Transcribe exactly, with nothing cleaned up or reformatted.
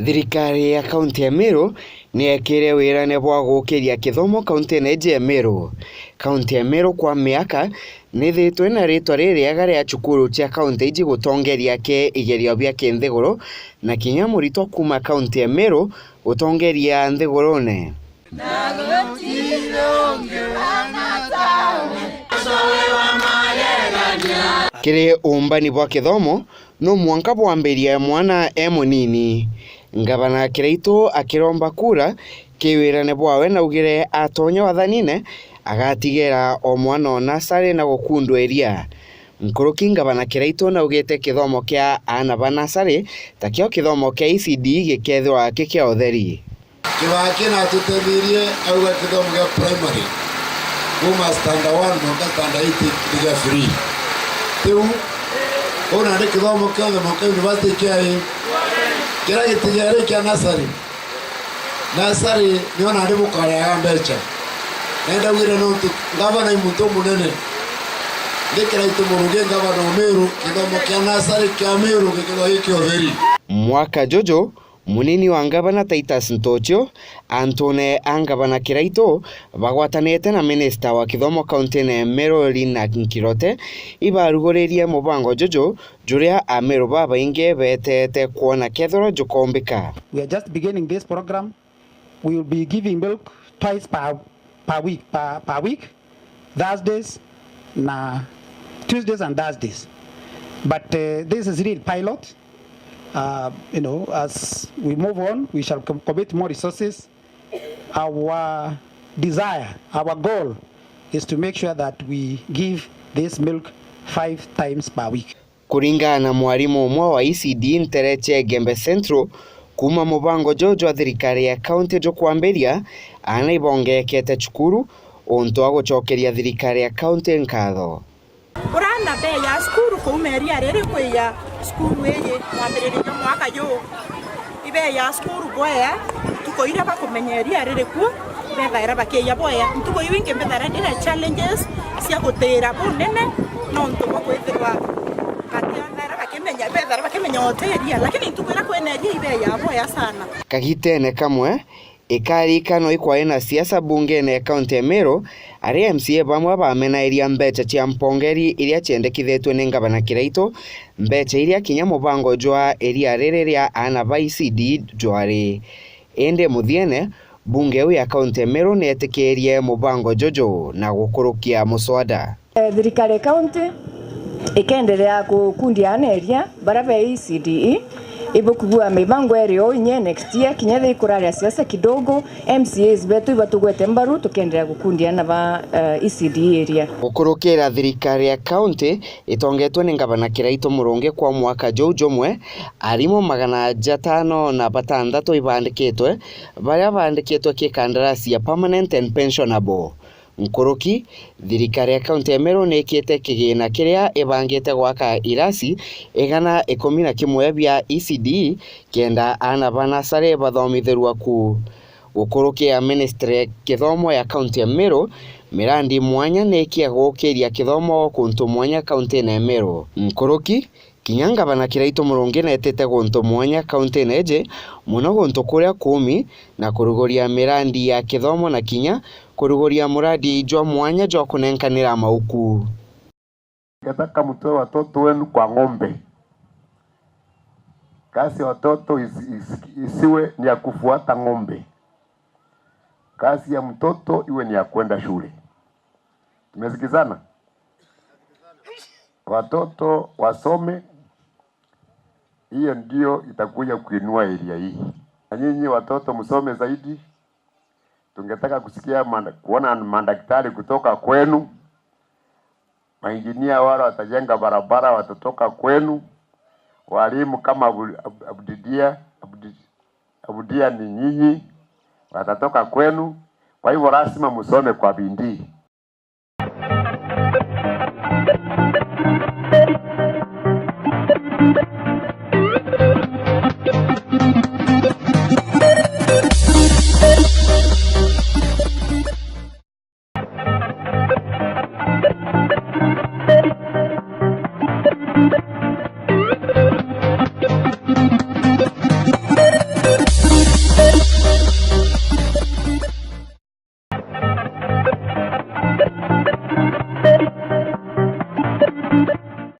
Thirikari ya kaunti ya Meru ni yekire wirane bwa gukiria kithomo kaunti-ini iji ya Meru. Kaunti ya Meru kwa miaka ni ithiritwe na ritwa ririega ria cukuru cia kaunti iji gutongeria ki igerio bia kinthiguru, na kinya muritwa kuuma kaunti ya Meru gutongeria nthigurune. Kiri uumbani bwa kithomo, no mwanka bwambirie mwana e munini. Ngavana Kiraitu akiromba kura kiwirane bwawe, naugire atonya wathanine, agatigera o mwana o nasari na gukundwa iria. Nkuruki, Ngavana Kiraitu naugite kithomo kia aana ba nasari takio kithomo kia E C D gikethirwa ki kia utheri. Kibaki natuteithirie auga kithomo gia primary kuuma standard one mwanka standard eight ni gia free. Riu uu nandi kithomo kionthe mwanka university kia i, kiria gitigiari kia nasari. Nasari nio nandi bukareaga mbeca. Na ndaugire nontu ngavana i muntu umunene, ndi Kiraitu Murugi, ngavana o Meru, kithomo kia nasari kia Meru gikethirwa gi kia utheri. Mwaka juju, munini wa ngavana Titus Ntochio, antune a ngavana Kiraitu, bagwatanite na minista wa kithomo kaunti-ini ya Meru Lina Nkirote, ibaruguririe mubango juju juria Ameru babaingi beteete kwona kethirwa jukombika. We are just beginning this program. We will be giving milk twice per, per week, per, per week, Thursdays na Tuesdays and Thursdays. But, uh, this is real pilot. Uh, you know, as we move on, we shall com-, commit more resources. Our desire, our goal is to make sure that we give this milk five times per week. Kuringana na mwarimu umwe wa E C D ntere cia Igembe Central, kuuma mubango juju jwa thirikari ya kaunti jukwambiria, aana ibongerekete cukuru untu wa gucokeria thirikari ya kaunti nkatho. Buraana bei ya cukuru kuuma iria riri kwiya cukuru iji mwambiririo jwa mwaka juu. Ibei ya cukuru bwea, ntuku iria bakumenya iria riri kuo, bethaira bakiiya bwea. Ntuku iu ingi mbethaira ndina challenges cia gutiira bunene, nontu bwa kwithirwa batithaira bakimenya, bethaira bakimenya o ti iria, lakini ntuku iria kwina iria ibei ya bwea sana. Kagitene kamwe, ikarikano ikwari na siasa bungene ya kaunti ya Meru, aria M C A bamwe bamenairia mbeca cia mpongeri iria ciendekithitue ni ngavana Kiraitu, mbeca iria kinya mubango jwa iria riri ria aana ba E C D jwari. Indi muthiene, bunge iu ya kaunti ya Meru nietikirie mubango juju na gukurukia muswada. Eh, thirikari ya kaunti ikenderea gukundia aana iria baria be E C D E, ibukugua mibango iri o inya next year, kinya ethira ikuraria siasa kidogo, M C As betu ibatugwete mbaru, tukenderea gukundia aana ba, eh, E C D E iria. Gukurukira thirikari ya kaunti itongetwe ni ngavana Kiraitu Murungi kwa mwaka juu jumwe, arimu magana jatano na batantatu ibandikitwe, baria bandikitwe ki kandarasi ya permanent and pensionable. Nkuruki, thirikari ya kaunti ya Meru niikite kigina kiria ibangite gwaka irasi igana ikumi na kimwe bia E C D kenda aana ba nasari bathomithirua ku. Gukurukia ministry ya kithomo ya kaunti ya Meru, mirandi mwanya niikia gukiria kithomo kuntu mwanya kaunti-ini ya Meru. Nkuruki, kinya ngavana Kiraitu Murungi neetite guntu mwanya kaunti-ini iji, mono guntu kuria kuumi, na kuruguria mirandi ya kithomo na kinya kuruguria muradi jwa mwanya jwa kunenkanira mauku. Ningetaka mtoe watoto wenu kwa ng'ombe. Kazi ya watoto isi-, isi-, isiwe ni ya kufuata ng'ombe. Kazi ya mtoto iwe ni ya kwenda shule. Tumesikizana? Watoto wasome, hiyo ndio itakuja kuinua area hii. Na nyinyi watoto msome zaidi. Tungetaka kusikia manda-, kuona madaktari kutoka kwenu, mainjinia wale watajenga barabara watatoka kwenu, walimu kama Abu-, Ab-, Abdidia, Abdi-, Abudia ni nyinyi, watatoka kwenu. Kwa hivyo lazima msome kwa bidii.